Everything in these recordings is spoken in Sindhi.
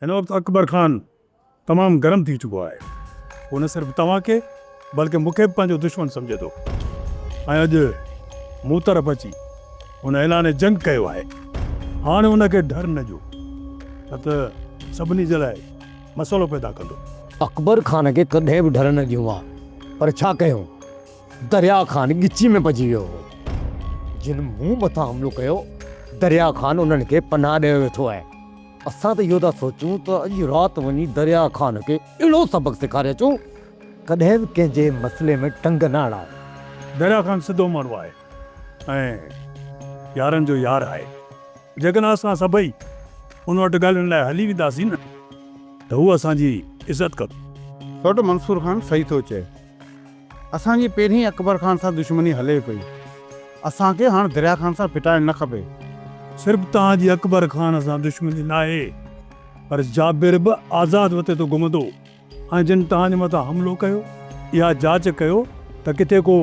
هن وقت اڪبر خان تمام گرم ٿي چڪو آهي. هو نه صرف توهان کي بلڪه مون کي به پنهنجو دشمن سمجهي ٿو ۽ اڄ مون طرف اچي هن اعلان جنگ ڪيو آهي. هاڻ ان کي ڍر نه ڏيو نه ته سڀني جي لاء مسئلو پيدا ڪندو. اڪبر خان کي ڪڏهن به ڍر نه ڏيون ها پر ڇا ڪيون دريا خان ڳچي ۾ پئجي ويو هو. جن مون مٿان حملو ڪيو دريا خان انهن کي پناهه ڏيو ويٺو آهي. اسان ته اهو ٿا سوچون ته اڄ رات وڃي دريا خان کي اهڙو سبق سيکاري اچون، ڪڏهن به ڪنهن جي مسئلي ۾ ٽنگ نه اڙاء. دريا خان سڌو ماڻهو آهي ۽ يارن جو يار آهي. جيڪڏهن اسان سڀئي ان وٽ ڳالهين لاء هلي وينداسين نه ته هو اسان جي عزت ڪندو. سوٽ منصور خان صحيح ٿو چئي. اسان جي پهرين اڪبر خان سان دشمني هلي پئي. اسان کي هاڻ دريا خان سان ڦٽائڻ نه کپي. صرف توهان جي اڪبر خان سان دشمني ناهي پر جابر به آزاد وتي ٿو گهمندو ۽ جن توهان جي مٿان حملو ڪيو اها جاچ ڪيو ته ڪٿي ڪو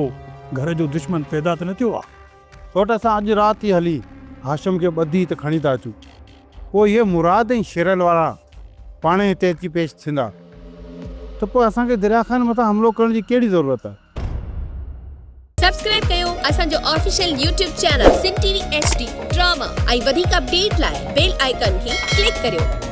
گهر جو دشمن پيدا ته نه ٿيو آ. سوٽ اسان اڄ رات ئي هلي هاشم کي ٻڌي ته کڻي ٿا اچون. پوء اهي مراد ۽ شيرل وارا پاڻهي هتي اچي پيش ٿيندا ته پوء اسان کي دريا خان مٿان حملو ڪرڻ جي ڪهڙي ضرورت آهي؟ سبسڪرائب ڪيو اسان جو official YouTube channel Sindh T V H D drama ۽ وڌيڪ اپڊيٽ لاء بيل آئيڪان کي ڪلڪ ڪريو.